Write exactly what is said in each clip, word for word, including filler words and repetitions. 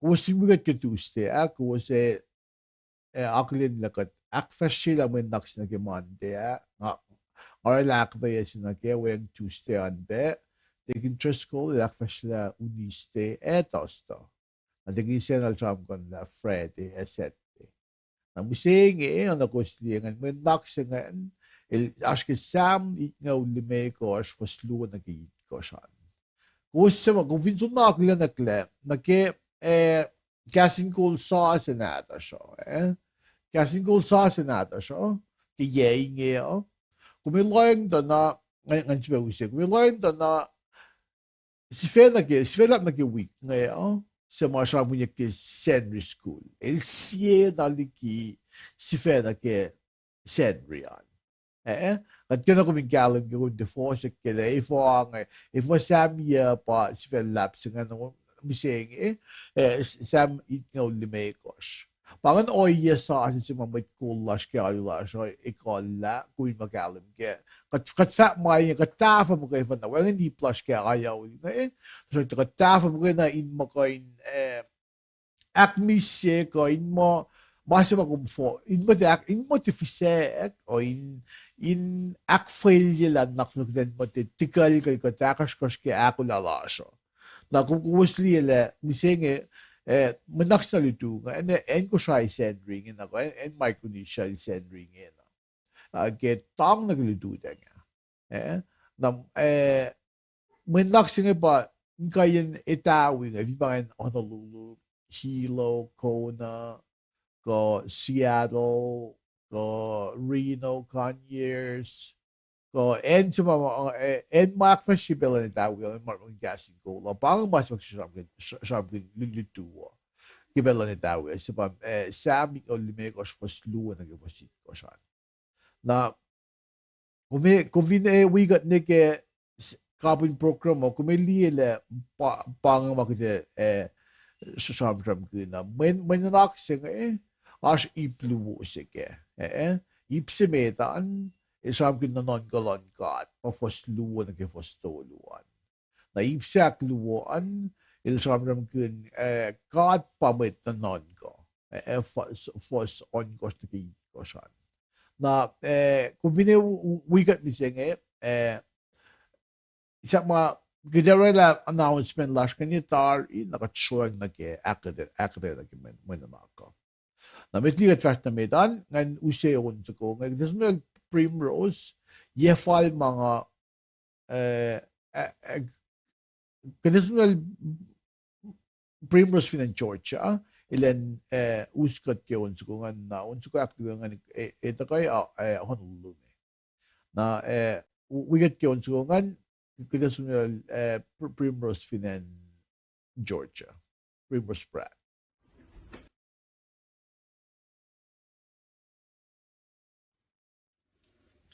kowos fin wi kuht ke Tuesday ah, kowos ac, eh, akihlen lah kuht ahkfahsryelah mwe nuhnak se nuh ke Monday ah, nga, nga oraclah ahkuhtweyac se nuh ke weacng Tuesday an pac, Deacon Driscoll el ahkfahsryelah Wednesday ac Thursday. Na Deacon Isacn el sramsramkihn lah Friday ac Saturday. Na mihsenge, oacna kowos liye ingacn, mwe nuhnak se ingacn, el oasr ke Sam itngoul limekohsr, fuhs luo nuh ke itkohsr an. Kowos suc ma, kom fin soenna akihlen nuh ke, eh, Kahs in Kol sasuc nahtuhsr uh, eh? Kahs in Kol sasuc nahtuhsr uh, ke yac inge uh. Kom ac lohacng tuh na, ngan, ngan sifilpac use, kom ac lohacng tuh na, sifacna ke, sifacna nuh ke wik inge uh, suc ma sramsramkihnyuck ke Sacnri School. El sie na liki sifacna ke Sacnri an. Eh, kuht kena kom in kahlwem ke kom tiac fohsack ke lah efuh inge, efuh Sam yac pa sifacna luhlahp se ingacn, mihsenge, eh, Sam itngoul limekohsr. Pa ingacn ohiyac sasuc se ma mwet kol lasr ke alu lasr uh ekuhllah, kom in ma kahlwem ke. Kuht, kuht fahk ma inge, kuht tahfuh muhkwena, wacngihn ip lasr ke aol inge, tuhsruhktuh kuht tahfuh muhkwena in ma kuh in, eh, ahkmihsye kuh in ma, ma se ma kom fo-, in ma tiac, in ma tiac fisack, o in, in ahkfalyelah nuhnak sel kuht in ma tiac tikuclkucl kuht ahkosrkohsr ke ahkolah lasr uh. Na kom, kowos liye lah mihsenge, eh, mwe nuhnak se na lutu inge, acn, acn Kosrae Sacnri inge na, kuh acn, acn Micronesia Sacnri inge na. Ah, ke tang nuh ke lututacng ah. Eh, na, eh, mwe nuhnak se inge pa inkaiyacn etawi inge, fin pa ingacn Honolulu, Hilo, Kona, kuh Seattle, kuh Reno, Conyers, kuh acn se ma, eh, acn ma ahkfahsrye pacl luhn etawi uh, ma, ma Kahs in Kol uh, pa inge ma se ma sramsramkihn, sramsramkihn lutlut uh ke pacl luhn etawi uh, se pa, eh, Sam itngoul limekohsr, fuhs luo nuh ke fuhs itkohsr an. Na, kom, kom fin, eh, wi kuht nuh ke s-, kapin program uh, kom ac liye lah pa, pa inge ma kuht, eh, s-, sramsramkihn uh. Mwe, mwe nuhnak se inge, oasr ip luo se kac. Eh, ip se met an, el sramsramkihn nuhnuhnkuh luhn God, pa fuhs luo nuh ke fuhs tolu an. Na ip se ahkluo an, el sramsramkihn, eh, God pa mwet nuhnuhnkuh, eh, fuhs, fuhs ohnkohsr nuh ke itkohsr an. Na, eh, kom fin ac wi kuht mihsenge, eh, sahp ma kuht oraclah announcement lasr ke tari, na kuht sroang nuh ke ahkuhtweyac, ahkuhtweyac nuh ke mwe, mwe nuhnak uh. Na met liki kuht fahsr nuh met an, ngan use on soko inge, kuht ac som nuh Primrose, yac fal ma nga, eh, eh, eh, kuht ac som nuh Primrose fin acn Georgia, elan, eh, us kuht ke on soko ingacn, na on soko ahkluo ingacn, eh, eh, tuhkuh, eh, Honolulu me. Na, eh, wi kuht ke on soko ingacn, kuht ac som nuh, eh, Primrose fin acn Georgia. Primrose Pratt.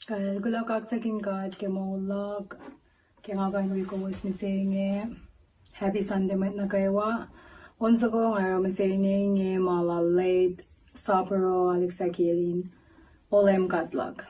Kal kuloh kaksakihn God ke moul luhk, ke nga kuh in wi kowos mihsenge. Happy Sunday mwet nuh kwewa. On soko nga oruh mihsenge inge ma lal late Sapro Alexa Kelin. O Leum God luhk.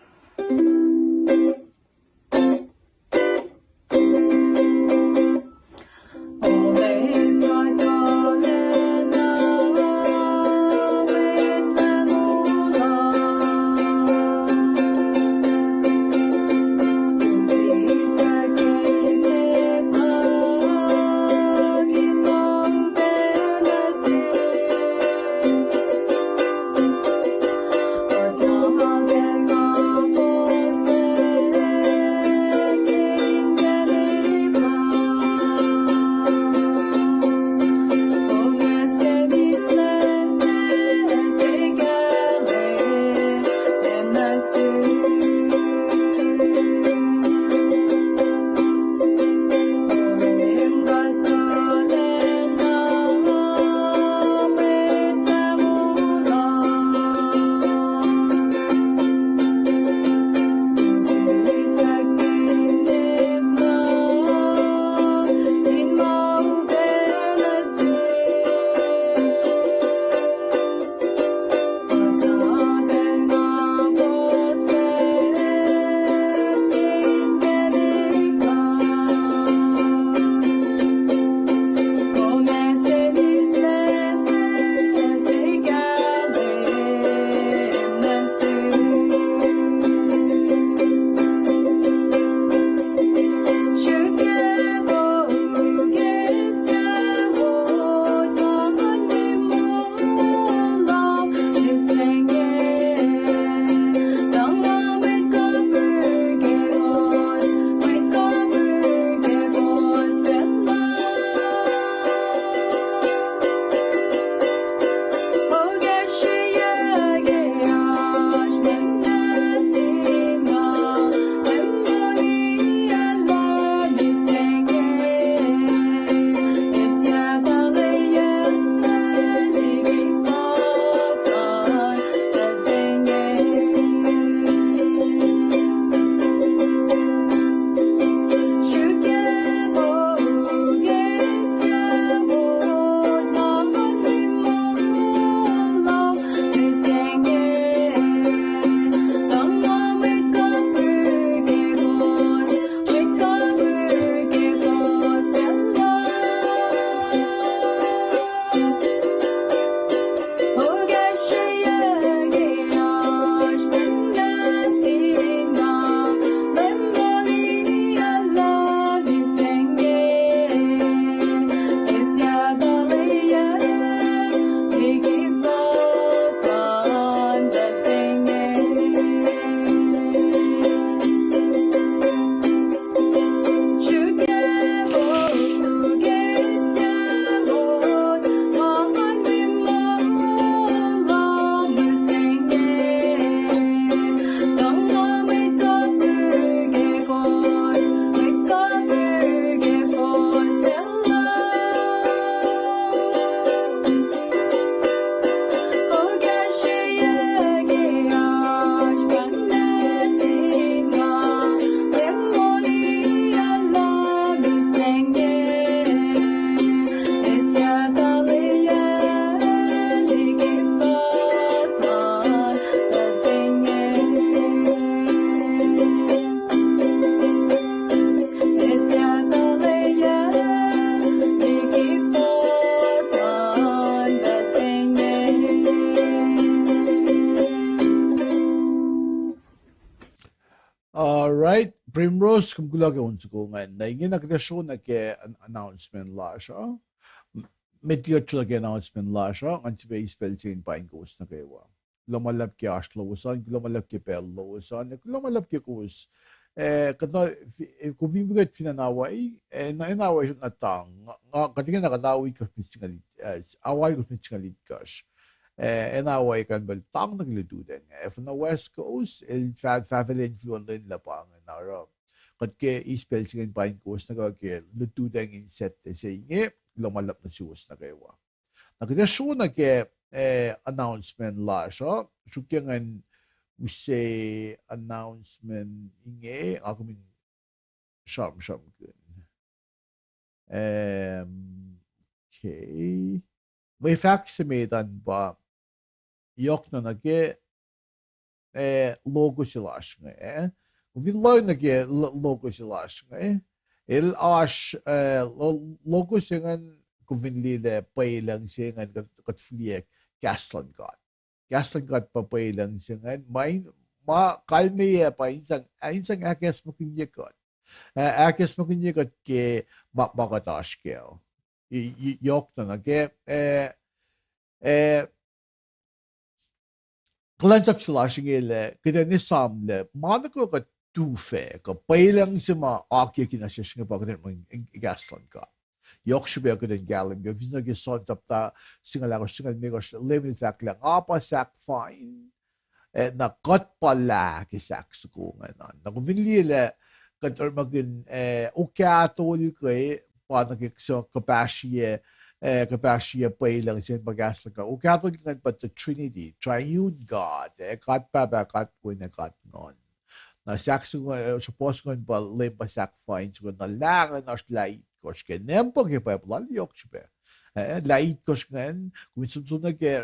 Primrose, kom kuloh ke on soko ingacn. Na ingena kuht ac sro nuh ke an-, announcement lasr uh. M-, met liki kuht sro nuh ke announcement lasr uh, ngan sifilpac eis pacl se inge in paing kowos nuh kwewa. Kuloh ma luhlahp ke oasr lowos an, kuloh ma luhlahp ke pacl lowos an, kuloh ma luhlahp ke kowos. Eh, kuht na, fi-, eh, kom fin wi kuht fin acn Hawaii, eh, na, acn Hawaii na tang, nga, nga, kuht ingena kuht ao itkohsr minit singucul, eh, ao itkohsr minit singucul itkohsr. Eh, acn Hawaii kain pacl tang nuh ke lututacng. Eh, fin acn West Coast, el fah-, fahfahlacn fion lwen luhpan ingacn oruh. Kuht ke eis pacl se inge in paing kowos nuh kwewa ke lututacng in Saturday se inge, kuloh ma luhlahp nuh suwos nuh kwewa. Na kuht ac sro nuh ke, eh, announcement lasr uh, sruokyac ngan use announcement inge, nga kom in sramsramkihn. Em, okay. Mwe fahk se met an pa, yohk na nuh ke, eh, logo se lasr inge, eh. Kom fin lohng nuh ke lo-, logo se lasr inge, el oasr, eh, lo-, logo se ingacn, kom fin liye lah pwelucng se ingacn kuht, kuht fihliyac kahs luhn God. Kahs luhn God pa pwelucng se ingacn, ma in, ma kalmeyac pa in sang, in sang ahkacsmakihnye kuht. Eh, ahkacsmakihnye kuht ke ma, ma kuht oasr kac. I, i, yohk na nuh ke, eh, eh, kuhlwacnsap se lasr inge lah kuht in esam lah ma nuh kwewa kuht tuhfah, kuh pwelucng se ma oakiyac ke na sesr inge pa kuht in kahs luhn God. Yohk srihpac kuht in kahlwem ke, fin nuh ke John sapta singucul ahkosr, singucul limekohsr, Leum el fahk lah nga pa sahk fain, eh, na kuht pa lah ke sahk soko ingacn an. Na kom fin liye lah kuht orekmakihn, eh, okahto ke pa nuh ke kuhpahsrye, eh, kuhpahsrye pwelucng se pa kahs luhn God. Okahto ingacn pa the Trinity, Triune God, eh, God Pahpah, God Wen, ac God Nguhn. Na sahk soko, eh, srihpac se ingacn pa Leum pa sahk fain soko, na lah ingacn oasr lah itkohsr ke, nempuh ke Bible, arlac yohk srihpac. Eh, lah itkohsr ingacn, kom in som, som nuh ke,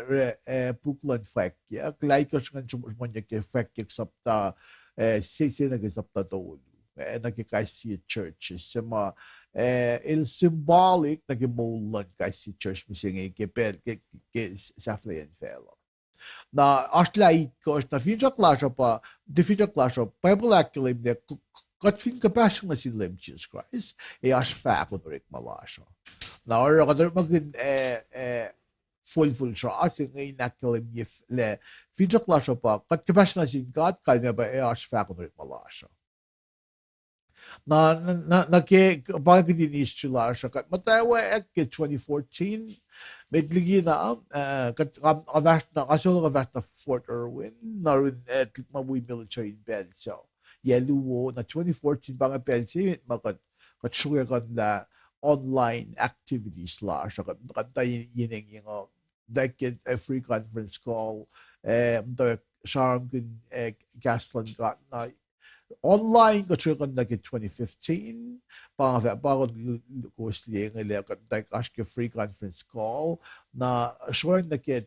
eh, puk luhn Fwackyuck, lah itkohsr ingacn sruhmuhnyuck ke Fwackyuck sapta, eh, se, se nuh ke sapta tolu. Eh, nuh ke kais sie churches se ma, eh, el symbolic nuh ke moul luhn kais sie church mihsenge ke pacl, ke, ke sahflahiyacn facluh. Na oasr lah itkohsr, na finsrak lasr uh pa, tiac finsrak lasr uh, Bible ahkkahlwemye, k-, k-, kuht fin kuhpahsr nuh sin Leum Jisus Kraist, ac oasr fahko in orekma lasr uh. Na oruh kuht orekmakihn, eh, eh, folfol sra se inge in ahkkahlwemye f-, lah finsrak lasr uh pa kuht kuhpahsr nuh sin God, kalmac pa ac oasr fahko in orekma lasr uh. Na, na, na, na ke, pa kihtin history lasr uh, kuht muhtwacwacack ke twenty fourteen, met liki na, eh, kuht, nga, nga fahsr na, nga solo nga fahsr na Fort Irwin, na run, eh, tuhlihk ma wi military in pacl se yac luo, na twenty fourteen pa inge pacl se met ma kuht, kuht sruhkwack lah online activities lasr uh, kuht, kuht tuh yen-, yen eng yen uh, tuh ke, eh, free conference call, eh, tuh sramsramkihn, eh, kahs luhn God na online, kuht sruhkwack nuh ke twenty fifteen, pa nga fah-, pa kuht l-, l-, kowos liye inge lah kuht tuh oasr ke free conference call, na sruhkwack nuh ke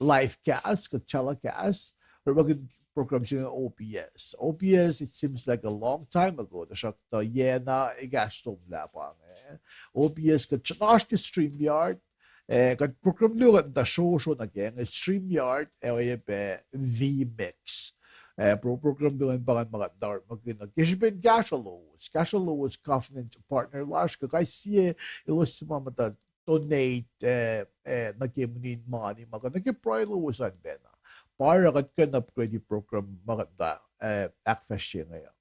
live cast, kuh telecast, orekmakihn program se inge O B S. O B S, it seems like a long time ago, tuhsruhktuh yac na ekahsr somlah pa inge. O B S kuht oasr ke StreamYard, eh, kuht program luo kuht muhta srosro nuh ke inge, StreamYard, ac oacyacpac vMix. Eh, pro-, program luo ingacn pa ingacn ma kuht muhta orekmakihn uh ke srihpen kahsruh lowos, kahsruh lowos covenant partner lasr, kuh kais sie elos suc ma muhta donate, eh, eh, nuh ke munin mani ma kuh nuh ke pruhe lowos an pacna. Pa oruh kuht kuh in upgrade program ma kuht muhta, eh, ahkfahsrye inge uh.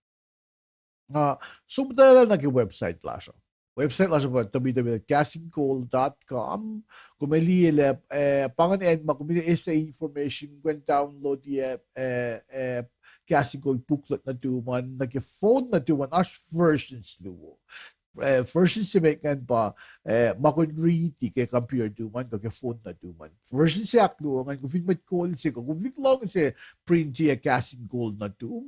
Na som muhtwacta nuh ke website lasr uh. Website lasr uh pa W W W dot castingcall dot com. Kom liye lah, eh, pa ingacn acn ma kom eis information, kom kuh in download-ye, eh, eh, Casting Call booklet nuhtum an, nuh ke phone nuhtum an, oasr versions luo. Eh, version se met ingacn pa, eh, ma kom riti ke computer nuhtum an, kuh ke phone nuhtum an. Version se ahkluo ingacn, kom fin mwet kol se, kuh kom fin luhngse print-i Casting Call nuhtum,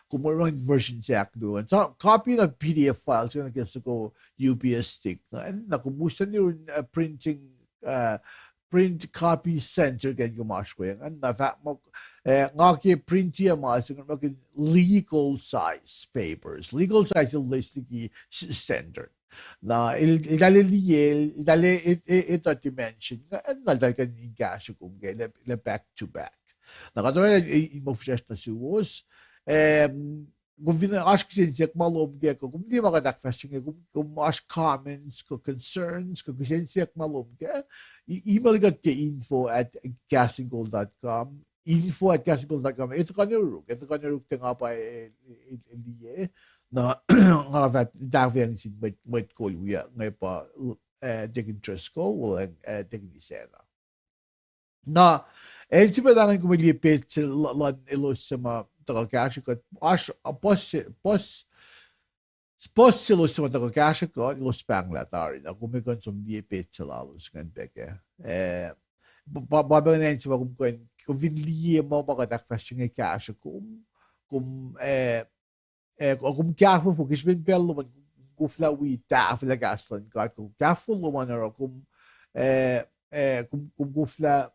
kom orekmakihn version se ahkluo ingacn. Sa copy na P D F file se ingacn ke soko U P S stick ingacn, na kom usani yurin, eh, printing, eh, print copy center ke kom oasr we ingacn, na fahk muh, eh, nga ke print-i ma se ingacn, orekmakihn legal size papers. Legal size el eis liki s-, standard. Na el, el tahl liye, el tahl e-, e-, etuh dimension ingacn, na el tahl kuh in kahsruh kom ke, lah, lah back to back. Na kuht oruh in, in mwe fihsracsr nuh suwos. Em, kom fin oasr kihsen siyuck ma lom kac, kuh kom liye ma kuht ahkfahsrye inge, kom, kom oasr comments, kuh concerns, kuh kihsen siyuck ma lom kac, e-, email kuht ke info at castingcall dot com, info at castingcall dot com, e tuhkuh nuh yuruk, e tuhkuh nuh yuruk tuh nga pa, e, e, e, liye, na nga fah tahfweacng sin mwet, mwet kol wiyuck, inge pa, e, Deacon Driscoll, weacng, e, Deacon Isacna. Na, acn se pacna ingacn kom liye page se l-, luhn elos suc ma tuhkuh kahsruh kuht, oasr, puhs se, puhs, puhs se elos suc ma tuhkuh kahsruh kuht, elos pahnglah tari. Na kom kuh in som liye page se lalos ingacn pac kac. E, pa, pa, pa pacna acn se ma kom kuh in, kom fin liye ma, ma kuht ahkfahsrye inge kahsruh kom, kom, e, e, kom kahfofo, ke srihpen pacl lom an, koflah wi tahfwelah kahs luhn God, kom kahfofo lom an oruh kom, e, e, kom, kom koflah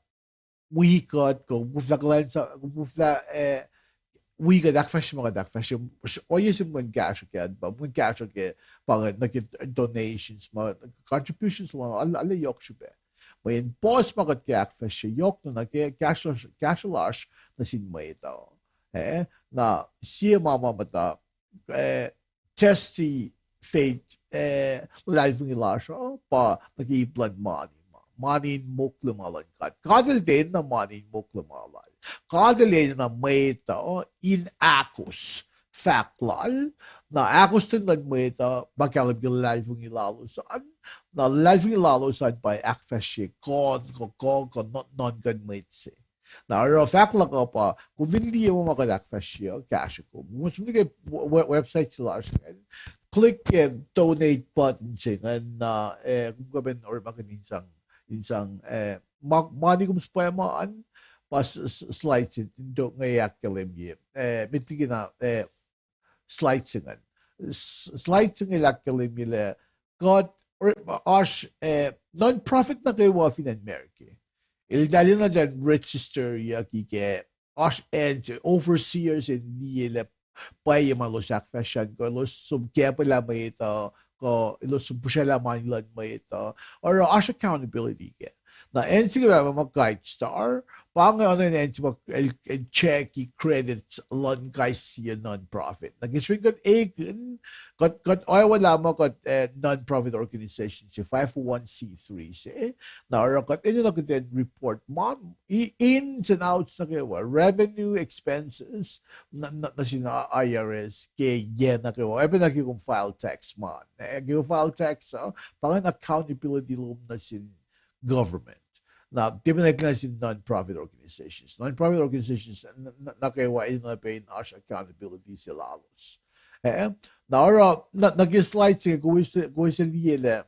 wi kuht, kom koflah kuhlwacnsap, kom koflah, e, wi kuht ahkfahsrye ma kuht ahkfahsrye. Ohiyac se kom kuh in kahsruh kac, pa kom kuh in kahsruh kac, pa inge nuh ke donations, ma contributions lom an, arlac yohk srihpac. Mweyen puhs ma kuht ke ahkfahsrye yohk na nuh ke kahsruh, kahsruh lasr nuh sin mwet uh. E, na sie ma ma muhta, e, testi faith, e, luhlahlfongi lasr uh, pa nuh ke ip luhn mani ma, mani in mokle ma luhn God. God El tiacna mani in mokle ma lal. God El enenuh mwet uh in ahkos fahk lal, na ahkostwen luhn mwet uh pa kahlwem ke luhlahlfongi lalos an, na luhlahlfongi lalos an pa ahkfahsrye kuh, kuh, kuh, kuh nuhn, nuhnkuh mwet se. Na oruh fahk luhk uh pa, kom fin liye ma ma kuht ahkfahsrye uh kahsruh kom, kom som nuh ke we-, we-, website se lasr ingacn, click ke donate button se ingacn, na, e, kom kuh pac in orekmakihn in sang, in sang, e, ma, mani kom suhpwacma an, pa s-, s-, slide se inge ahkkahlwemye, e, met liki na, e, slide se ingacn. S-, slide se inge el ahkkahlwemye lah kuht, oasr, e, non-profit nuh kwewa fin acn America, eltahl enenuh in registeryucki ke, oasr acn se overseers in liye lah pwacye ma elos ahkfahsrye an, kuh elos som kahpwelah mwet uh, kuh elos som pihsraclah mani luhn mwet uh, oruh oasr accountability kac. Na acn se ke ma, ma GuideStar, pa inge oacna acn se ma el, el checki credits luhn kais sie non-profit. Na ke srihpen kuht ekihn, kuht, kuht oacwalah muh kuht, e, non-profit organization se, five oh one c three se, na oruh kuht enenuh kuht in report ma, i-, ins and outs nuh kwewa, revenue, expenses, nuh, nuh, nuh sin I R S ke yac nuh kwewa, oacpacna ke kom file tax ma, e, ke kom file tax uh, pa ingacn accountability lom nuh sin government. Na tiac pacna nuh sin non-profit organizations. Non-profit organizations n-, n-, nuh kwewa enenuh pac in oasr accountability se lalos. E, na oruh, na, nuh ke slide se inge, kowos, kowos liye lah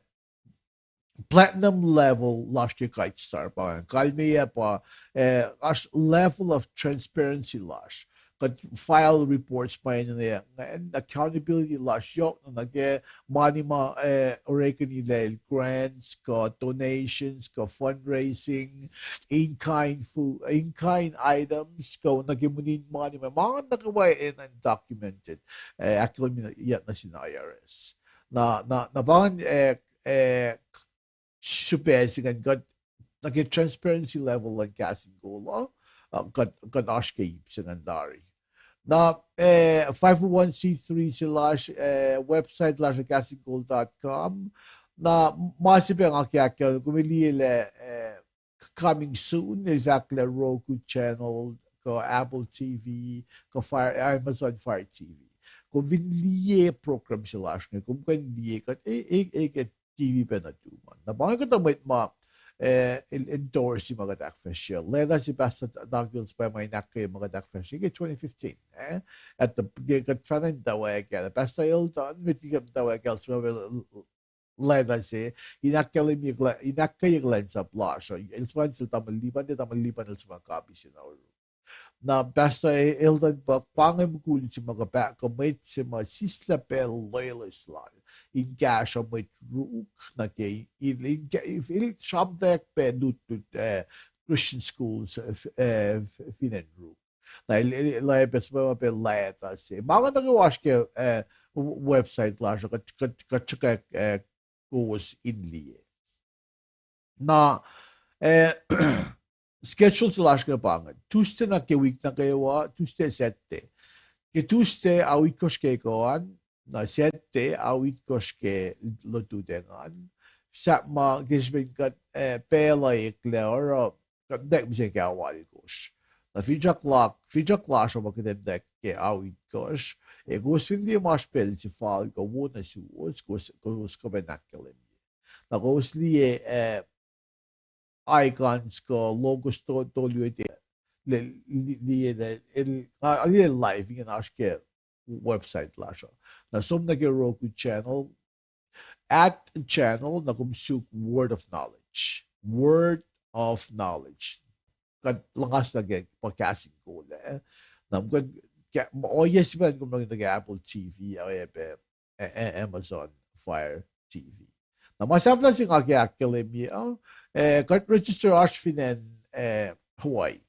platinum level lasr ke GuideStar pa, kalmeyac pa, e, oasr level of transparency lasr. Kuht file reports pa enenuh, and accountability lasr yohk na nuh ke mani ma, e, orekeni lah el grants, kuh donations, kuh fundraising, in-kind food, in-kind items, kuh nuh ke munin mani ma, ma nuh kwewa enenuh in documented, e, ahkkahlwemye nuh sin I R S. Na, na, na pa ingacn, e, e, srihpac se ingacn kuht, nuh ke transparency level luhn Kahs in Kol uh, uh, kuht, kuht oasr ke ip se ingacn tari. Na, e, five oh one c three se lasr, e, website lasr uh casting call dot com. Na ma se pac nga ke ahkkahlwemye, kom liye lah, e, coming soon, el fahk lah Roku channel, kuh Apple T V, kuh Fire, Amazon Fire T V. Kom fin liye program se lasr inge, kom kuh in liye kuht, e, e, e, ke T V pac nuhtum an. Na pa inge kuhtuh mwet ma, e, el endorse ma kuht ahkfahsrye. Leta se Pastor Douglas pa ma in ahkkweye ma kuht ahkfahsrye ke twenty fifteen, e? At the, ke kuht fahna in muhtwacwacack, Pastor Eldon, met liki muhtwacwacack, el suhmuhslah leta se, in ahkkahlwemye, in ahkkweye kuhlwacnsap lasr uh. El suhmuhslah sel tamuhlwel Lipan, tamuhlwel Lipan el suhmuhslah kapi se na oruh. Na Pastor Eldon pa, pa inge mukul se ma kuh pa, kuh mwet se ma sislah pacl loeloes lal in kahsruh mwet Ruk, nuh ke el, el, el sramtweack pac lutlut, e, Christian schools, e, fin acn Ruk. Na el, el, el, el pac suhpwacma pac leta se. Ma inge nuh kwewa oasr ke, e, website lasr uh, kuht, kuht, kuht sruhkwack, e, kowos in liye. Na, e, schedule se lasr inge pa inge. Tuesday nuh ke wik nuh kwewa, Tuesday, Saturday. Ke Tuesday ao itkohsr ke koan, na Saturday ao itkohsr ke lututacng an. Sahp ma ke srihpen kuht, eh, pacl uh eklac oruh, kuht nwack mihsenge ke ao alkosr. Na finsrak la-, finsrak lasr uh ma kuht nwack ke ao itkohsr. Ac kowos fin liye ma oasr pacl se fal kuh wo nuh suwos, kowos, kowos kuh pac in ahkkahlwemye. Na kowos liye, eh, icons kuh logos to-, tolu e, liye, liye, el, nga liye live ingena oasr ke website lasr uh. Na som nuh ke Roku channel, add channel, na kom suk Word of Knowledge. Word of Knowledge. Kuht luhngaslah ke pa Kahs in Kol ah. Na kom kuh, ohiyac sifacna kom nuh ke Apple T V, oacyacpac, eh, eh, Amazon Fire T V. Na ma sahflah se nga ke ahkkahlwemye uh, eh, kuht register oasr fin acn, eh, Hawaii.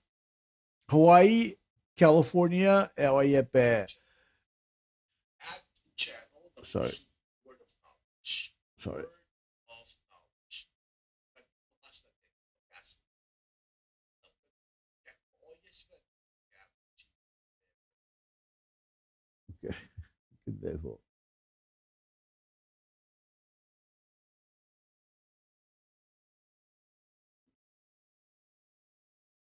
Hawaii, California, ac oacyacpac, sorry. Sorry. Okay. Good level.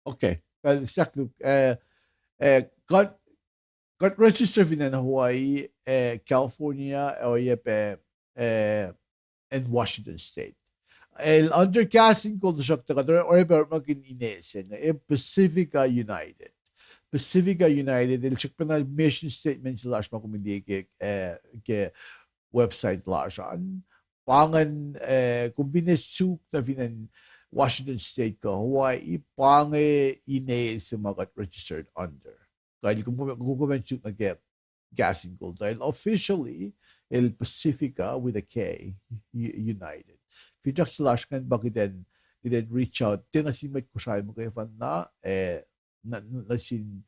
Okay. Well, exactly. Uh, uh, kuht, kuht register fin acn Hawaii, uh, California, oacyacpac, uh, acn Washington State. El under Kahs in Kol, tuhsruhktuh kuht oruh, oruh pac orekmakihn ine se inge, eh, Pacifica United. Pacifica United, el srackpacna mission statement se lasr ma kom liye ke, eh, ke website lasr an. Pa ingacn, eh, kom finne suk nuh fin acn Washington State kuh Hawaii, pa inge ine se ma kuht registered under. Kuh kom, kom, kom, kom suk nuh ke Kahs in Kol, tuh el officially, el Pacifica with a K, U-, United. Finsrak se lasr ingacn pa kuht in, kuht in reach out, tiacna sin mwet Kosrae muhkwena, eh, nuh, nuh sin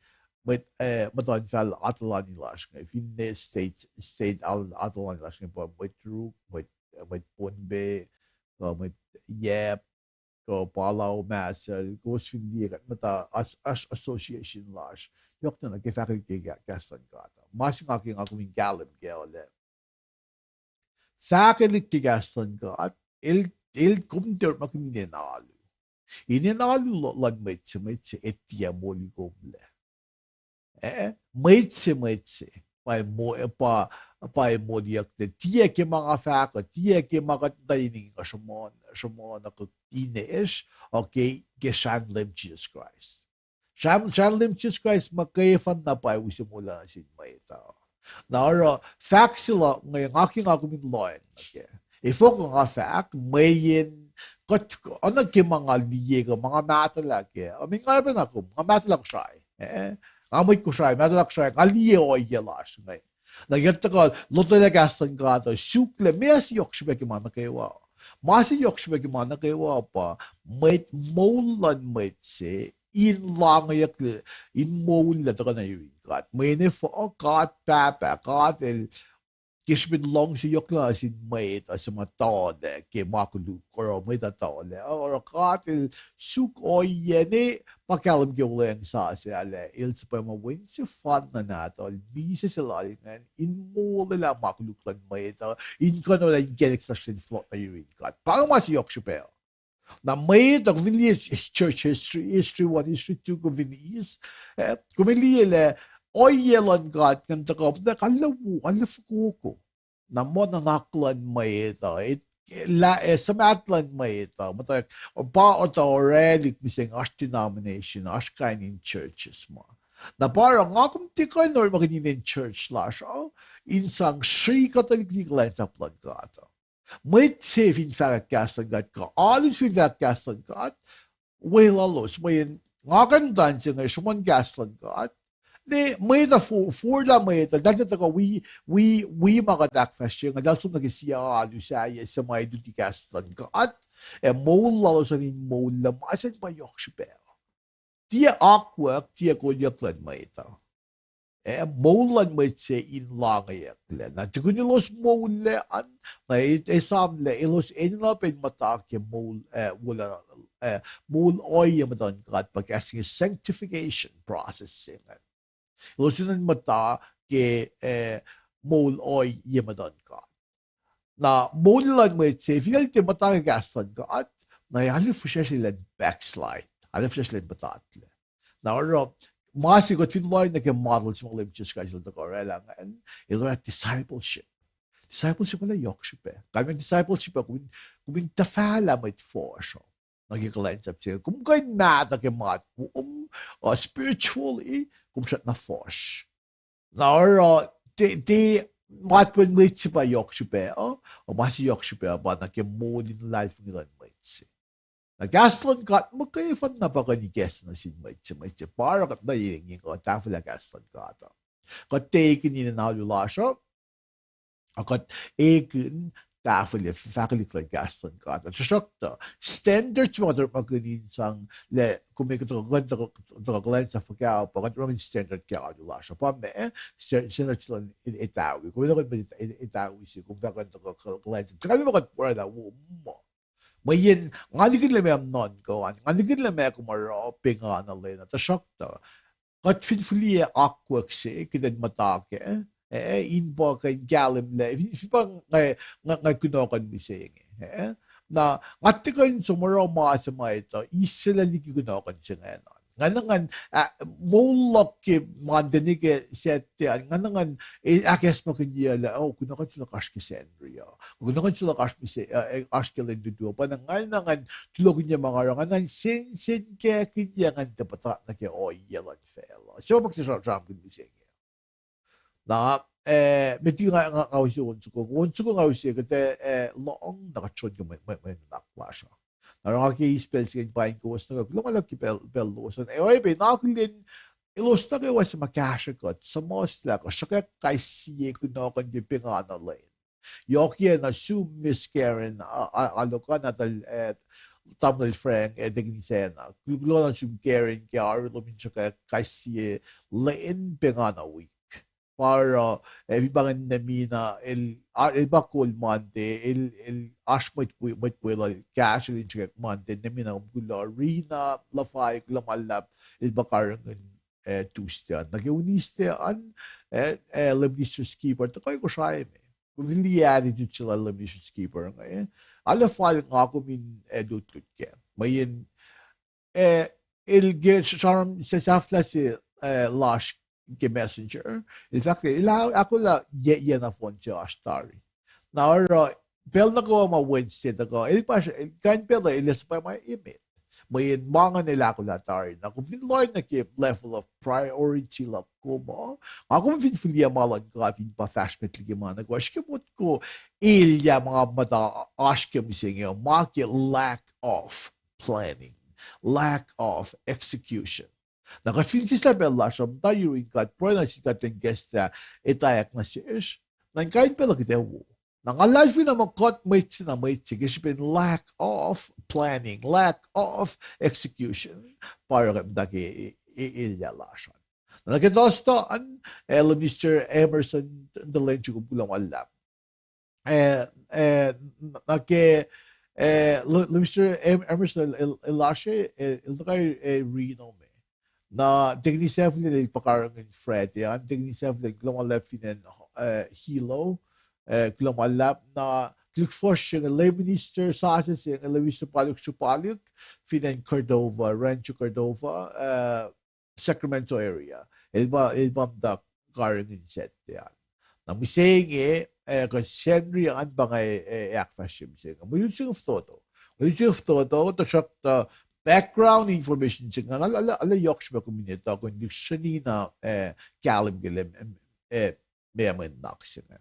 mwet, eh, muhtuhnfacl Atuhlani lasr inge, finne state, state Atuhlani lasr inge pa Mwet Ruk, Mwet, Mwet Pohnpei, uh, Mwet Yap, kuh Palau, Marshall, kowos fin liye kuht muhta as-, as-, association lasr. Yohk na nuh ke fahkwack ke kahs luhn God. Ma se nga ke nga kom in kahlwem kac lah fahkwelihk ke kahs luhn God, el, el kom tiac orekmakihn inen alu. Inen alu luhn mwet se, mwet se, e tiac moli komlac. Eh, mwet se, mwet se, pa, pa, pa moliyucklac, tiac ke ma nga fahk uh, tiac ke ma kuht muhta in inge, sruhmuhn, sruhmuhn uh kuh inesr, uh ke, ke srahn Leum Jisus Kraist. Srahn, srahn Leum Jisus Kraist muhkwena pa use moul nuh sin mwet uh. Na oruh fahk se luhk inge nga ke nga kom in lohacng nuh kac. Efuh kuh nga fahk, mweyen kuht, oacna ke ma nga liye kuh ma nga mahtuhlah kac, I mean, nga pacna kom, nga mahtuhlah Kosrae. Eh, nga mwet Kosrae, mahtuhlah Kosrae, nga liye ohiyac lasr inge. Na kuht tuhkuh lotwelah kahs luhn God uh, suk lah meac se yohk srihpac ke ma nuh kwewa. Ma se yohk srihpac ke ma nuh kwewa pa mwet, moul luhn mwet se in langeyucklac, in moul lah tuhkuh nuh yurin God. Mweyen efuh, God Pahpah, God El ke srihpen luhngse yohk lal nuh sin mwet uh suc ma tuhlac ke ma koluk, oruh mwet uh tuhlac, oruh God El suk ohiyac ne pa kahlwem ke Wuhlweacng Sasuc ah lah El suhpwacma Wen sefanna nahtuhl, misac se lal ingacn, in molwelah ma koluk luhn mwet uh, in kuhnuhlah inkacnek se lasr in fohlohk nuh yurin God. Pa inge ma se yohk srihpac. Na mwet uh, kom fin liye church history, history one, history two, kom fin eis, eh, kom fin liye lah ohiyac luhn God ingacn tuhkuh, muhtwacwacack arlac wo, arlac fokoko. Na muh nuhnak luhn mwet uh, lah, eh, suhmaht luhn mwet uh, muhtwacwacack, pa otuh orwaclihk mihsenge oasr denomination, oasr kain in churches ma. Na pa oruh nga kom tiac kuh in orekmakihn inen church lasr uh in sang srihke tuhlihk kuhlwacnsap luhn God uh. Mwet se fin fahkwack kahs luhn God kuh alu se fin fahkwack kahs luhn God, weluhlos, mweyen nga kuh in muhta se inge sruhmuhn kahs luhn God, ne mwet uh fo-, forlah mwet uh, eltahl tuhkuh wi, wi, wi ma kuht ahkfahsrye inge, eltahl som nuh ke sie alu sahyac suc ma luti kahs luhn God, ac moul lalos an in moul lah ma se pa yohk srihpac. Tiac akwuck, tiac kolyuck luhn mwet uh. Eh, moul luhn mwet se in langeyucklac. Na tukun elos moul lah an, na e-, esam lah elos enenuh pac in muhta ke moul, eh, wo-, eh, moul ohiyac muhtuhn God, pa kahs inge sanctification process se ingacn. Elos enenuh in muhta ke, eh, moul ohiyac muhtuhn God. Na moul luhn mwet se, finne el tiac muhta ke kahs luhn God, na arlac fihsracsrye elan backslide, arlac fihsracsrye elan puhtatlac. Na oruh, ma se kuht fin lohacng nuh ke model se ma Leum Jisus Kraist el tuhkuh orwaclah ingacn, el orwaclah discipleship. Discipleship arlac yohk srihpac. Kalmac discipleship uh, kom in, kom in tuhfahlah mwet fuhsr uh nuh ke kuhlwacnsap se. Kom kuh in mahtuh ke matwom, uh, spiritually, kom srackna fuhsr. Na oruh, uh, tiac, tiac matwom mwet se pa yohk srihpac uh, uh, ma se yohk srihpac uh pa nuh ke moul in luhlahlfongi luhn mwet se. Na kahs luhn God muhkwena pa kuh in ikacslah nuh sin mwet se, mwet se pa oruh kuht na engyeng uh tahfwelah kahs luhn God uh. Kuht ekihn inen alu lasr uh, a kuht ekihn tahfwelah fahkwelihk luhn kahs luhn God uh. Tuhsruhktuh standard se ma kuht orekmakihn in sang lah kom kuh in tuhkuh kuhlwacnsap fuhkah uh pa kuht orekmakihn standard ke alu lasr uh. Pa ma, standard se luhn etawi. Kom etuh kuh in etawi se, kom fah kuh in tuhkuh kuhlwacnsap. Kalmac ma kuht orwaclah wo muh Mweyen nga likinlah ma nuhnkuh an, nga likinlah ma kom oruh pengana lwen uh, tuhsruhktuh kuht fin fihliyac akwuck se kuht in muhta kac, eh, in pa kuh in kahlwem lah fin, fin pa nga, nga, nga kunohkohn mihsenge, eh, na nga tiac kuh in som oruh ma se ma etuh, isaclah liki kunohkohn se ingacn. Nga na ngan, ah, moul luhk ke Monday nuh ke Saturday an, nga na ngan, eh, ahkacsmakihnye lah, oh, kunohkohn se luhk oasr ke Sacnri uh, kunohkohn se luhk oasr mihs-, eh, eh, oasr ke lwen lutu uh. Pa na nga na ngan tulokihnye ma nga oruh, nga na ngan sensen kakihnye ngan tiac puhtat nuh ke ohiyac luhn facluh. Se ma pa kuht sra-, sramsramkihn mihsenge. Na, eh, met liki nga, nga, nga use on soko, on soko nga use kuht, eh, lohng na kuht srohn ke mwe, mwe, mwe nuhnak lasr uh. Na oruh nga ke eis pacl se inge in paing kowos nuh kwewa, kuloh ma luhlahp ke pacl, pacl lowos an. Ac oacyacpac na akihlen elos nuh kwewa suc ma kahsrwe kuht, suhmuhslah kuh sruhkwack kais sie kunohkohn ke pengana lwen. Yohkiyac na sum Miss Karen, a, a, Alokan, nahtuhl, eh, tamuhlwel Frank, eh, Teknisena. Kul-, kuloh na sum Karen ke oaru lom in sruhkwack kais sie lwen pengana wik. Pa oruh, eh, fin pa ingacn Nemina, el, a, el pa kol Monday, el, el oasr mwet we-, mwet weluhl kahsrwel in sruhkwack Monday, Nemina, kom kuloh, Rina Lafai, kuloh ma luhlahp, el pa karihngihn, eh, Tuesday an. Nuh ke Wednesday an, eh, eh, Leum Minister Skipper, tuhkuh Kosrae me. Kom fin liye attitude se lal Leum Minister Skipper inge, eh, arlac fal nga kom in, eh, lutlut kac. Mweyen, eh, el ke sramsram se sahflah se, eh, lasr ke Messenger, el fahk, el a-, ahkolah yac, yac na fohn se oasr tari. Na oruh, pacl nuh kwewa ma Wednesday tuhkuh, el pa, el kain pacl uh el ac suhpwacma emet. Mweyen ma ingacn el ahkolah tari. Na kom fin lohacng nuh ke level of priority luhk kom uh, nga kom fin fihliyac ma luhn God in pa fahsr met liki ma nuh kwewa, srihke motko elyah ma nga muhta oasr ke mihsenge uh, ma ke lack of planning, lack of execution. Na kuht fin sislah pacl lasr uh, muhta yurin God, pruhe nuh sin God in kahslah etwacack nuh sesr, na in kain pacl uh kuht ac wo. Na nga luhlahlfongi na muh kuht mwet se na mwet se ke srihpen lack of planning, lack of execution, pa oruh kuht muhta ke e-, e-, elyah lasr an. Na nuh ke Thursday an, eh, Minister Emerson, tuh lwen srukom kuloh ma luhlahp. Eh, eh, nuh ke, eh, Minister Em-, Emerson el, el, el lasr, eh, el tuhkuh, eh, Reno me. Na Teknisena el pa karihngihn Friday an, Teknisena kuloh ma luhlahp fin acn, eh, Hilo, eh, kuloh ma luhlahp. Na tuhlihk fuhsr se inge, lay minister sasuc se inge, lay minister Paluk Srupaluk, fin acn Cordova, Rancho Cordova, eh, Sacramento area. El pa, el pa muhta karihngihn Saturday an. Na mihsenge, eh, kuh Sacnri an pa nga, eh, ahkfahsrye mihsenge. Mwe lutlut se inge fototo. Mwe lutlut se inge fototo, tuhsruhktuh background information se inge, arlac, arlac, arlac yohk srihpac kom in etuh, kom in lihksreni na, eh, kahlwem ke Leum, em, eh, meac mwe nuhnak se inge.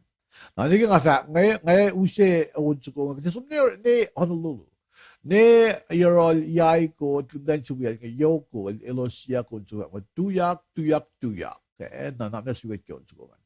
Na nuh ke nga fahk, nga, nga use on soko inge, kuht ac som ne, ne Honolulu. Ne yohrohl Yaiko, Cleveland, Sewell, inge Yoko, el, elos siyuck on soko inge, tuyak, tuyak, tuyak. Eh, na, na, na siyuck ke on soko inge.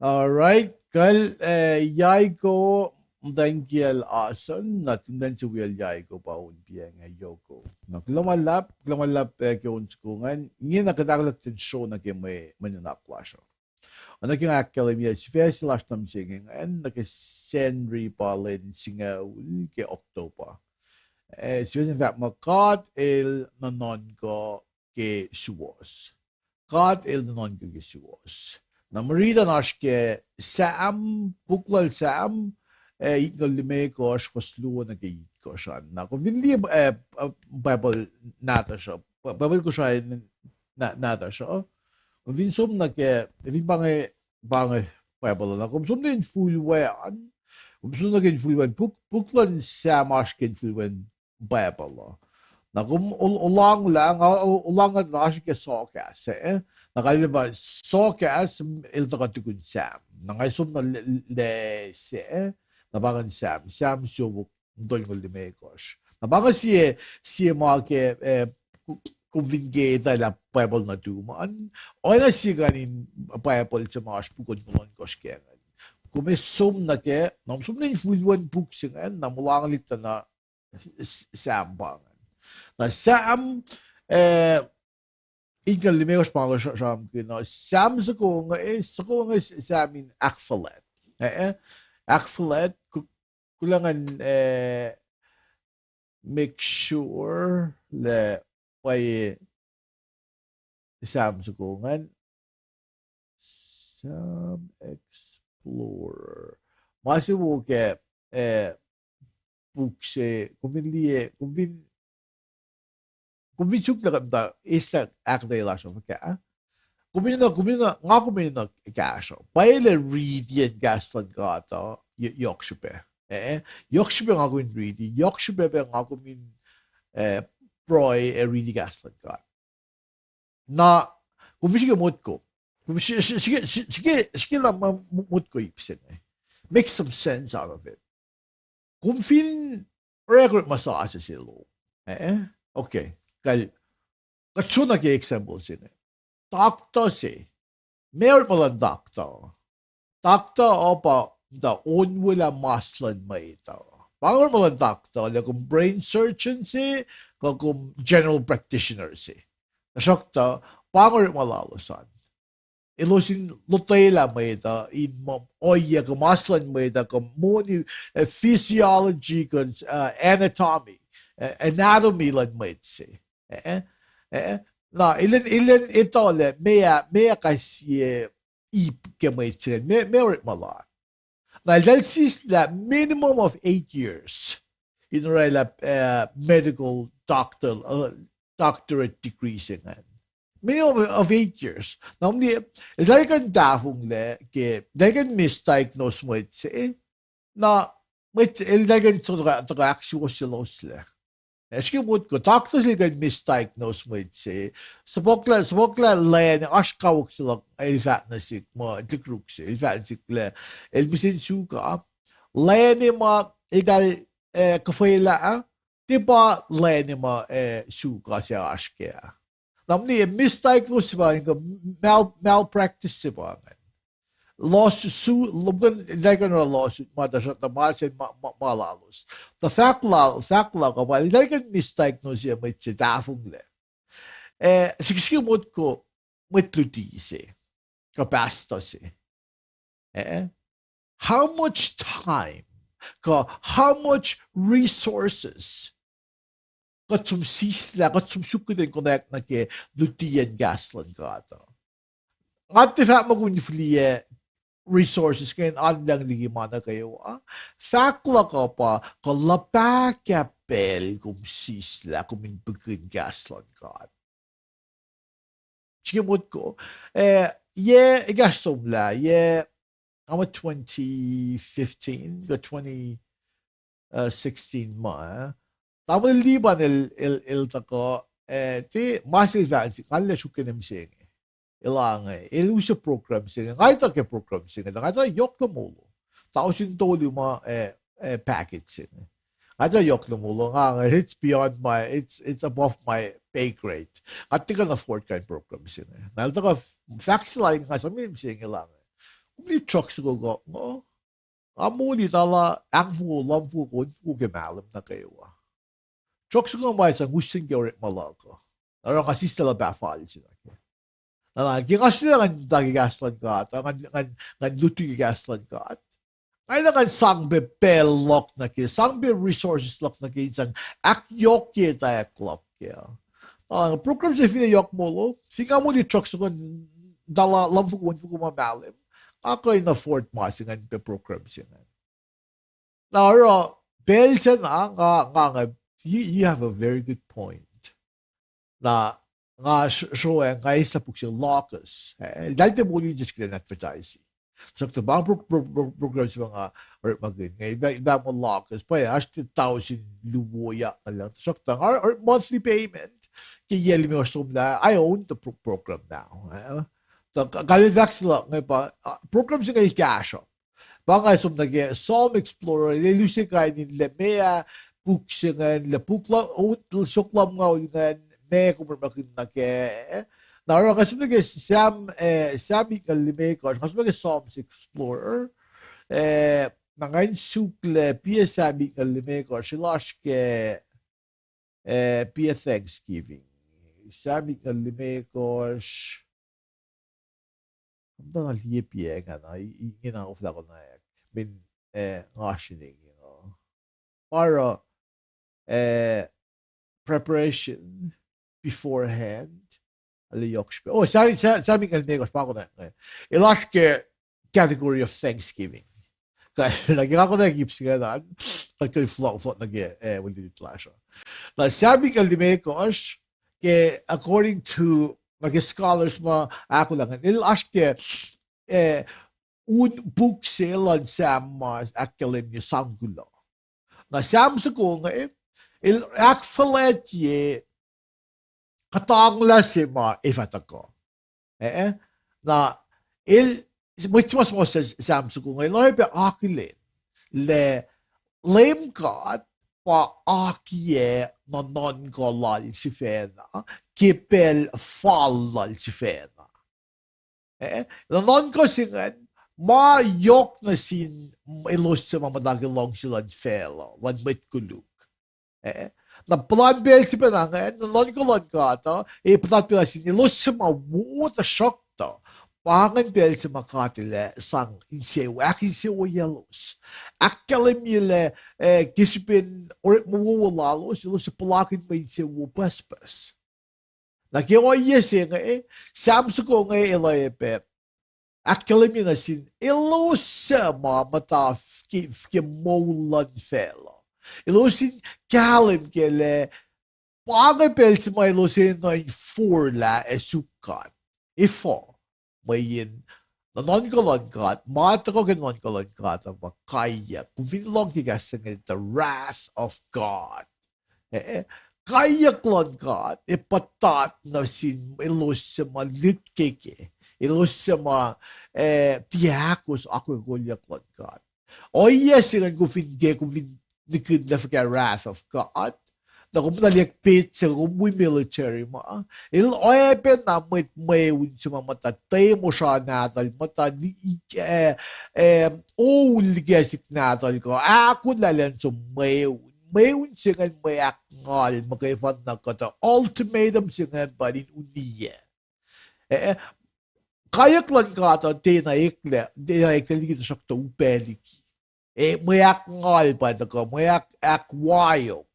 All right. Kal, eh, Yaiko, muhtwacn kiyacl Asan, na tuh muhtwacn se wiyacl Yaiko pa on piac inge Yoko. Na kuloh ma luhlahp, kuloh ma luhlahp, eh, ke on soko ingacn, inge na kuht ahkolah kuht in sro nuh ke mwe, mwe nuhnak lasr uh. Oacna ke nga ahkkahlwemye, sifac se lasr nuh mihsenge ingacn, nuh ke Sacnri pa lwen singucul ke October. Eh, sifac se fahk muh God El nuhnuhnkuh ke suwohs. God El nuhnuhnkuh ke suwohs. Na mwe riti an oasr ke Sam, puk lal Sam, eh, itngucul limekohsr, fuhs luo nuh ke itkohsr an. Na kom fin liye, eh, eh, Bible nahtuhsr uh, Bible Kosrae na-, nahtuhsr uh, kom fin som nuh ke, fin pa inge, pa inge Bible uh, na kom som nuh ke infulwac an, kom som nuh ke infulwac an, puk, puk luhn Sam oasr ke infulwen Bible uh. Na kom ol-, olanglah, nga o-, olanglah na oasr ke sohkahs, eh? Na kalmac pa sohkahs, el tuhkuh tukun Sam. Na nga som nuh le-, le-, se, na pa ingacn Sam, Sam siofok tolngoul limekohsr. Na pa inge sie, sie ma ke, eh, ku-, kom fin ke etuh lah Bible nuhtum an, oacna sie kain in Bible se ma oasr puk ohnkohn ohnkohsr ke ingacn. Kom som nuh ke, na kom som nuh infulwen puk se ingacn, na molanglah tuh na S-, Sam pa ingacn. Na Sam, eh, itngucul limekohsr pa inge sra-, sramsramkihn uh, Sam soko inge, eh, soko inge S-, Sam in ahkfuhlwact. Eh, eh, ahkfuhlwact, ku-, kuloh ngan, eh, make sure lah pwacye Sam soko ingacn. Sam Explorer. Ma se wo ke, eh, puk se, kom fin liye, kom fin, kom fin suk lah kuht muhta eis lah ahkuhtweyac lasr uh fuhkah. Kom enenuh, kom enenuh, nga kom enenuh kahsruh. Pwacye lah riti in kahs luhn God uh, y-, yohk srihpac. Eh, yohk srihpac nga kom in riti, yohk srihpac pac nga kom in, eh, pruhe ac riti kahs luhn God. Na, kom fin srihke motko. Kom srihke, srihke, srihke, srihke lah ma-, mo-, motko ip se inge. Make some sense out of it. Kom fin orekma sasuc se lom. Eh? Okay. Kal, kuht som nuh ke example se inge. Doctor se. Meac orekma luhn doctor? Doctor uh pa muhta onwelah mas luhn mwet uh. Pa inge orekma luhn doctor, lah kom brain surgeon se, kuh kom general practitioner se. Tuhsruhktuh, pa inge orekma lalos an. Elos in lotwelah mwet uh, in ma-, ohiyac kuh mas luhn mwet uh, kuh moni, eh, physiology, kuh, eh, anatomy, eh, anatomy luhn mwet se. Eh, eh, na, elan, elan etuh lah meac, meac kais sie ip ke mwet se ingacn, meac, meac orekma lal. Na eltahl sislah minimum of eight years in orwaclah, eh, medical doctor, eh, doctorate degree se ingacn. Minimum of eight years. Na, kom liye, eltahl kuh in tahfonglac ke, eltahl kuh in misdiagnose mwet se, na, mwet se, eltahl kuh in tuhkuh, tuhkuh ahksuwohsyeloslac. Eh, srihke motko, doctor se el kuh in misdiagnose mwet se, suhpuhklah, suhpuhklah lwen, oasr kawuck se luhk el fahk nuh sihk muh lihkruk se, el fahk nuh sihk lah el mihsen suka, lwen ma eltahl, eh, kuhfwelah, tiac pa lwen ma, eh, suka se oasr kac. Na, kom liye, misdiagnose se pa ingacn, mal-, malpractice se pa ingacn. Lawsuit, lom kuh in, eltahl kuh in oruh lawsuit ma tuhsruhktuh ma se ma, ma, ma lalos. Tuh fahk la-, fahk luhk uh pa eltahl kuh in misdiagnose mwet se tahfonglac. Eh, srihke, srihke motko mwet luti se, kuh pastor se. Eh? How much time, kuh how much resources kuht som sislah, kuht som suk kuht in connect nuh ke lutiyacn kahs luhn God uh. Nga tiac fahk muh kom in fihliyac resources ke in anlacng liki ma nuh kwewa. Fahk luhk uh pa kuh luhpah kah pacl kom sislah, kom in pihkihn kahs luhn God. Srihke motko, eh, yac ekahsr somlah, yac, nga muh twenty fifteen, kuh twenty sixteen ma, eh. Tamuhlwel Liban el, el, el tuhkuh, eh, tiac ma se el fahk nuh sihk, nga lah sruhkwac mihsenge. El ange, el use program se inge, nga etuh ke program se inge, tuh nga etuh yohk luhn molo. Tausin tolu ma, eh, eh, package se inge. Nga etuh yohk luhn molo, nga, it's beyond my, it's, it's above my pay grade. Nga tiac kuh in afford kain program se inge. Na el tuhkuh fahk se lal nga sami mihsenge el ange. Kom liye truck soko kuh, nga moli tala ahngfoko, luhmfoko, kohnfoko ke mahlwem nuh kwewa. Truck soko ma sang usen ke orekma luhk uh. Oruh nga sislah lah pahfal se nuh ke. Na, na, ke nga sislah ngan tuh ke kahs luhn God, uh, ngan, ngan, ngan luti ke kahs luhn God. Nga enenuh ngan sang pac pacl luhk nuh ke, sang pac resources luhk nuh ke in sang ahkyohkye etwacack luhk ke. Uh, program se fin yohk molo, fin nga moli truck soko, tala luhmfoko, kohnfoko ma mahlwem, nga kuh in afford ma se ingacn pac program se ingacn. Na oruh pacl se na nga, nga, nga, you, you have a very good point. Na nga sr-, sroang nga eislah puk se Logos. Eh, eltahl tiac moli in just kuh in advertise. Tuhsruhktuh pa pro-, pro-, pro-, program se ma nga orekmakihn inge, pa, pa ma Logos, pwacye, oasr tiac tausin luo yac na lucng. Tuhsruhktuh nga, or monthly payment, ke yac limekohsr somlah, I own the pro-, program now. Eh, tuh ka-, kalmac fahk se luhk inge pa, uh, program se inge el kahsruhp. Pa nga som nuh ke Psalm Explorer, el use kain in lah meac puk se ingacn, lah puk la-, o-, suk lumngaul ingacn, meac kom orekmakihn nuh kac. Na oruh nga som nuh ke Sam, eh, Sam itngucul limekohsr, nga som nuh ke Psalms Explorer, eh, na ngan suk lah piac Sam itngucul limekohsr, el oasr ke, eh, piac Thanksgiving. Sam itngucul limekohsr, kom tuh na liye piac ingacn, i-, i-, ingena oflah konwacack. Min, eh, nga srihke inge. Pa oruh, eh, preparation beforehand. Arlac yohk srihpac. Oh, Sam, Sam, Sam itngucul limekohsr pa konwacack inge. El oasr ke category of Thanksgiving. Kuh, na ke nga konwacack ip se ingacn, kuht kuh in fohlohk, fohlohk nuh ke, eh, mwe lutlut lasr uh. Na Sam itngucul limekohsr, ke according to, nuh ke scholars ma ahkolah ingacn, el oasr ke, eh, un puk se luhn Sam ma ahkkahlwemye sang kuloh. Na Sam soko inge, el ahkfuhlwactye kuhtanglah se ma ac fah tuhkuh. Eh, eh. Na el, mwet se ma suhmuhslah Sam soko inge, el oacyacpac akihlen lah Leum God pa akiyac nuhnuhnkuh lal sifacna ke pacl fal lal sifacna. Eh, nuhnuhnkuh se ingacn ma yohk nuh sin elos suc ma muhta ke luhngse luhn facluh, luhn mwet koluk. Eh, na puhlan pacl se pacna ingacn, nuhnuhnkuh luhn God uh, ac puhlan pacna sin elos suc ma wo, tuhsruhktuh pa ingacn pacl se ma God El ac sang insewowo, ahkinsewowoyelos. Ahkkahlwemye lah, eh, ke srihpen orekma wowo lalos, elos ac puhlakihn mwe insewowo pucspucs. Na ke ohiyac se inge, Sam soko inge el oacyacpac ahkkahlwemye nuh sin elos suc ma muhta ke, ke moul luhn facluh. Elos in kahlwem ke lah pa inge pacl se ma elos enenuh in forlah ac suk God. Efuh? Mweyen nuhnuhnkuh luhn God, ma tuhkuh ke nuhnuhnkuh luhn God uh pa kaiyuck. Kom fin lohng ke kahs se inge, the wrath of God. Eh, kaiyuck luhn God ac puhtat nuh sin elos suc ma likkeke, elos suc ma, eh, tiac ahkos akwuck kolyuck luhn God. Ohiyac se ingacn kom fin ke, kom fin nihkihn lah fuhkah wrath of God, na kom na liye petsac, kom wi military ma, el oacyacpac na mwet mweun se ma muhta temosra nahtuhl, muhta, eh, eh, oul ke sik nahtuhl kuh ahkolah elan som mweun. Mweun se ingacn mwe ahkngal muhkwena kuhtuh, ultimatum se ingacn pa in uniyac. Eh, eh, kaiyuck luhn God uh tiacna eklac, tiacna eklac liki, tuhsruhktuh upac liki. Eh, mwe ahkngal pa tuhkuh, mwe ahk, ahkwaok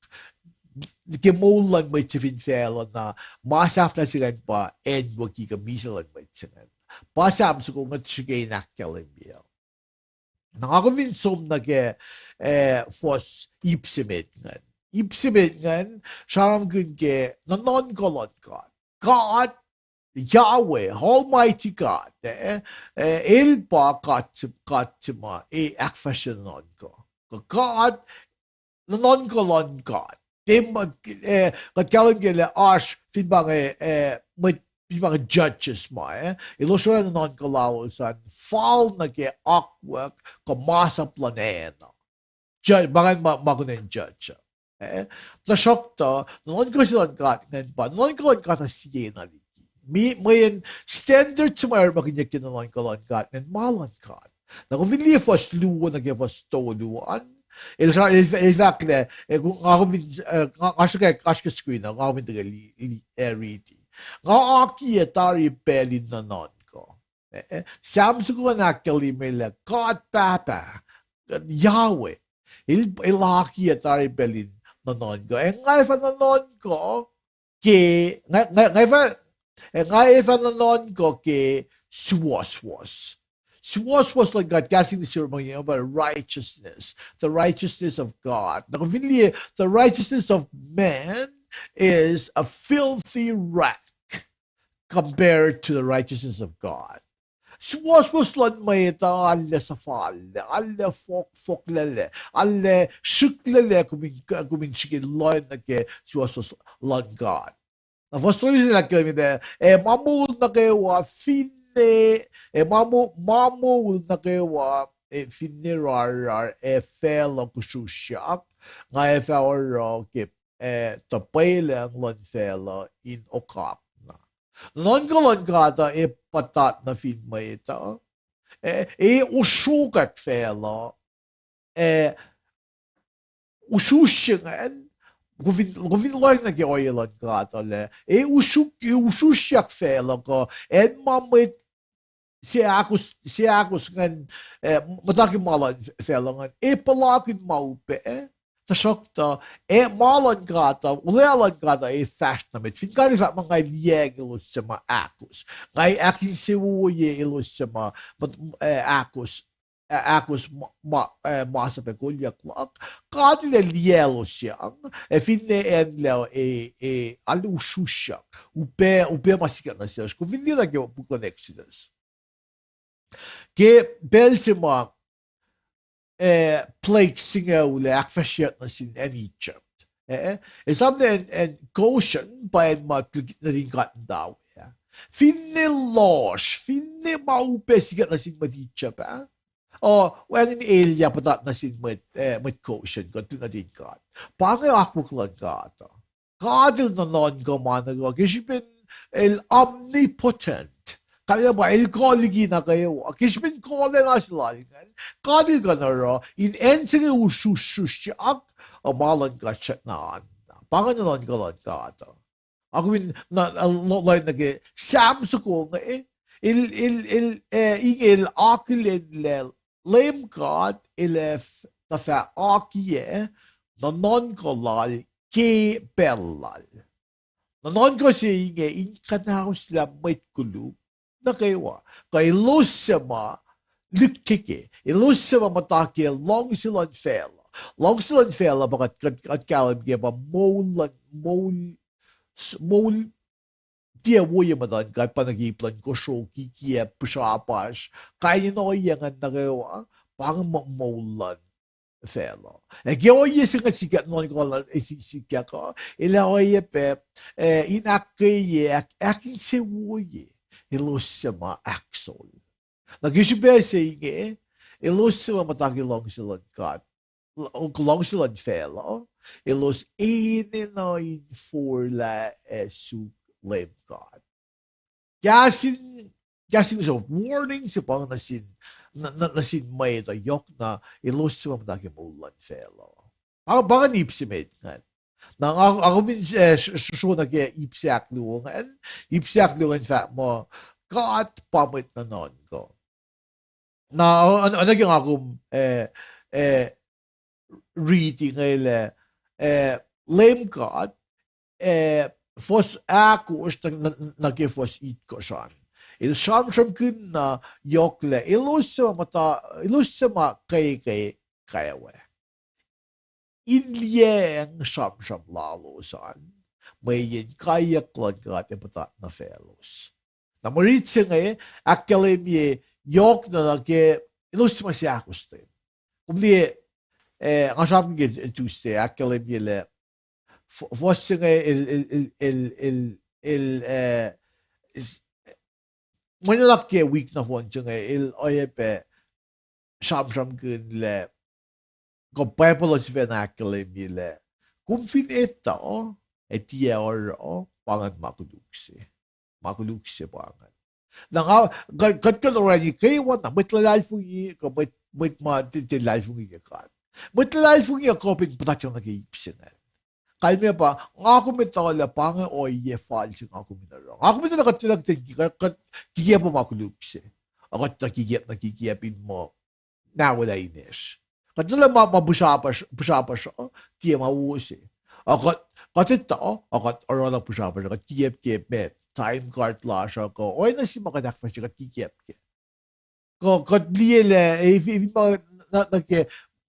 ke moul luhn mwet se fin facluh na, ma sahflah se ingacn pa acnwucki kuh misac luhn mwet se ingacn. Pa Sam soko inge srihke in ahkkahlwemye. Na nga kom fin som nuh ke, eh, fuhs ip se met ingacn. Ip se met ingacn sramsramkihn ke nuhnuhnkuh luhn God. God, Yahweh, Almighty God, eh, eh, el pa God, God se ma, eh, ahkfahsrye nuhnuhnkuh. God, nuhnuhnkuh luhn God. Tiac ma, eh, kuht kahlwem ke lah oasr fin pa inge, eh, mwet, fin pa inge judges ma, eh, elos oruh nuhnuhnkuh lalos an fal nuh ke akwuck kuh masap luhn acn uh. Judge, pa ingacn ma, ma kunacn judge uh. Eh, tuhsruhktuh nuhnuhnkuh se luhn God ingacn pa nuhnuhnkuh luhn God uh siena liki. Mi mweyen standard se ma orekmakihnyuck ke nuhnuhnkuh luhn God ingacn ma luhn God. Na kom fin liye fuhs luo nuh ke fuhs tolu an, el, el, el fahk lah, eh, nga kom fin, eh, nga, nga srihke, nga srihke screen uh, nga kom fin tuhkweni, eh, riti. Nga akiyac tari pacl in nuhnuhnkuh. Eh, eh, Sam soko an ahkkahlwemye lah God Pahpah, Yahweh, el, el akiyac tari pacl in nuhnuhnkuh. Ac nga fah nuhnuhnkuh ke, nga, nga, nga fah, eh, nga fah nuhnuhnkuh ke suwohswohs. Suwohswohs luhn God, kahs English se orekmakihn pa righteousness, the righteousness of God. Na kom fin liye, the righteousness of man is a filthy rag compared to the righteousness of God. Suwohswohs luhn mwet uh arlac suhfallac, arlac fohk, fohklac, arlac srihklac, kom in, kom in srihke lohacng nuh ke suwohswohs luhn God. Na fuhs tolu se lah ke, eh, ma moul nuh kwewa finne, eh, ma mo-, ma moul nuh kwewa, eh, finne rarrar ac facluh kusrusryak, nga ac fah oruh ke, eh, tuh pwelucng luhn facluh in okakna. Nuhnuhnkuh luhn God uh ac puhtat nuh fin mwet uh, eh, ac osrokwack facluh, eh, usrusrye ingacn, kom fin, kom fin lohacng nuh ke ohiyac luhn God uh lah, ac usuk-, ac usrusryak facluh kuh, acn ma mwet seahkos, seahkos ingacn, eh, muhta ke ma luhn facluh ingacn, ac puhlakihn ma upac, tuhsruhktuh, ac ma luhn God uh, olwelah luhn God uh ac fahsr nuh met. Fin God el fahk muh nga liyacacng elos suc ma ahkos, nga ahkinsewowoye elos suc ma, ma, eh, ahkos, eh, ahkos ma, ma, eh, masap ac kolyuck luhk, God el ac liyaclosyang, ac finne acn lac, eh, eh, arlac usrusryak, upac, upac ma sikyak nuh selos. Kom fin liye na ke puk luhn Exodus, ke pacl se ma, eh, plague singucul ac ahkfahsryeyuck nuh sin acn Egypt, eh, esam lah acn, acn Goshen pa acn ma nuhtin God muhta we ah. Finne lohsr, finne ma upac sikyak nuh sin mwet Egypt ah, uh, wacngihn elyah puhtat nuh sin mwet, eh, mwet Goshen kuh nuhtin God. Pa inge akwuck luhn God uh. God el nuhnuhnkuh ma nuh kwewa ke srihpen el omnipotent. Kalmac pa el kuh liki nuh kwewa. Ke srihpen kuhlacna se lal ingacn, God el kuh in oruh in acn se inge usrusryak, uh, ma luhn God srackna an. Pa inge nuhnuhnkuh luhn God uh. Ac kom in na, uh, lo-, lohacng nuh ke Sam soko inge, el, el, el, eh, inge el akihlenlah Leum God el ac f-, tuh fah akiyac nuhnuhnkuh lal ke pacl lal. Nuhnuhnkuh se inge in kuhnahoslah mwet koluk nuh kwewa, kuh elos suc ma lihkkeke, elos suc ma muhta ke luhngse luhn facluh. Luhngse luhn facluh pa kuht, kuht, kuht kahlwem ke pa moul luhn, moul, s-, moul tiac woiyac muhtuhn God, pa nuh ke ip luhn kosro, kikiacp, pihsrapasr, kain in ohiyac ingacn nuh kwewa, pa inge mo-, moul luhn facluh. Ac ke ohiyac se inge sikyak, nuhnuhnkuh lal, eh, si-, sikyak uh, el ac oacyacpac, eh, in ahkkweye, ahk-, ahkinsewowoye elos suc ma ahkos. Na ke srihpac se inge, elos suc ma muhta ke luhngse luhn God, l-, luhngse luhn facluh, elos enenuh in forlah ac suk Leum God. Kahs in, kahs in sruh warning se pa nuh sin, nuh, nuh, nuh sin mwet uh yohk na elos suc ma muhta ke moul luhn facluh. Pa, pa ingacn ip se met ingacn. Na nga, nga kom fin, eh, s-, s-, sruh nuh ke ip se ahkluo ingacn, ip se ahkluo ingacn fahk muh God pa mwet nuhnuhnkuh. Na, o-, o-, oacna ke nga kom, eh, eh, riti inge lah, eh, Leum God, eh, fuhs ahkosr nuh, nuh, nuh ke fuhs itkohsr an, el sramsramkihn na yohk lah elos suc ma muhta, elos suc ma kwekwe, kwekwe in liyacacng sramsram lalos an, mweyen kaiyuck luhn God ac puhtat nuh faclos. Na mwe rit se inge ahkkahlwemye yohk na nuh ke elos suc ma seahkostwen. Kom liye, eh, nga sramsramkihn ke Tuesday, ahkkahlwemye lah f-, fuhs se inge el, el, el, el, el, el, eh, s-, mwe nuhnak ke wik nohfohn se inge el oacyacpac sramsramkihn lah, kuh Bible uh sifacna ahkkahlwemye lah, kom fin etuh ac tiac oruh, pa ingacn ma koluk se. Ma koluk se pa ingacn. Na nga, kuht, kuht kuh in orani kwewana, mwet luhlahlfongi, kuh mwet, mwet ma tiac, tiac luhlahlfongi ke God. Mwet luhlahlfongi uh kuh in puhtatyang nuh ke ip se ingacn. Kalmac pa, nga kom etuh lah pa inge ohiyac fal se nga kom in oruh. Nga kom etuh lah kuht tiacna kuht in ki-, kuht, kuht kikiacp ma koluk se. Ac kuht tuh kikiacp na kikiacp in muh, na welah inesr. Kuht etuh lah ma, ma pihsrapasr, pihsrapasr uh, tiac ma wo se. Ac kuht, kuht etuh, ac kuht oruh na pihsrapasr uh, kuht kikiacp ke ma, time card lasr uh, kuh oacna se ma kuht ahkfahsrye kuht kikiacp kac. Kuh kuht liye lah, eh, fin, fin ma, na, nuh ke,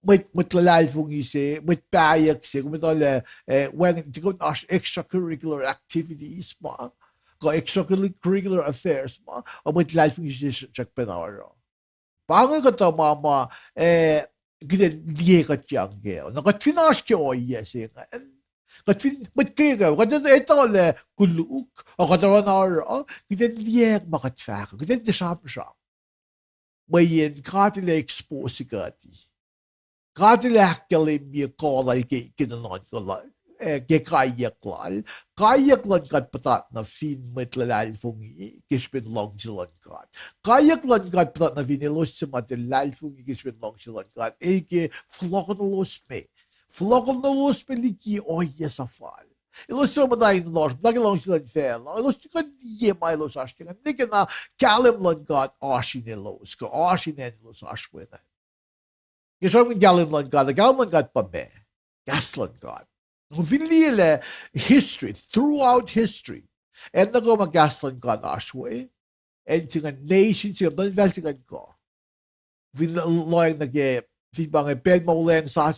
mwet, mwet luhlahlfongi se, mwet pahyuck se, kom etuh lah, eh, wacngihn, tiac kom oasr extracurricular activities ma, kuh extracurricular affairs ma, ac mwet luhlahlfongi se srackpacna oruh. Pa inge kuhtuh ma ma, eh, kuht in liye kuhtyang kac. Na kuht fin oasr ke ohiyac se ingacn, kuht fin mwet kwewa, kuht etuh lah koluk, ac kuht oruh na oruh, kuht in liyacacng ma kuht fahk, kuht in tiac sramsram. Mweyen God El ac expose kuht. God El ac ahkkahlwemye kuh Lal ke, ke nuhnuhnkuh Lal, eh, ke kaiyuck Lal. Kaiyuck luhn God puhtat nuh fin mwet luhlahlfongi ke srihpen luhngse luhn God. Kaiyuck luhn God puhtat nuh fin elos suc ma tiac luhlahlfongi ke srihpen luhngse luhn God. El ke fohlohkohnolos me. Fohlohkohnolos me liki ohiyac suhfal. Elos suc muhta in lohsr, muhta ke luhngse luhn facluh, elos tiac kuh in liye ma elos oasr ke ingacn. Nwe ke na kahlwem luhn God oasr in elos, kuh oasr in acn elos oasr we ingacn. Ke sramsramkihn kahlwem luhn God, kahlwem luhn God pa meac? Kahs luhn God. Kom fin liye lah history, throughout history, acn nuh kwewa ma kahs luhn God oasr we, acn se ingacn, nation se ingacn, muhtuhnfacl se ingacn kuh. Fin lohacng nuh ke, fin pa inge pacl ma wuhlweacng sasuc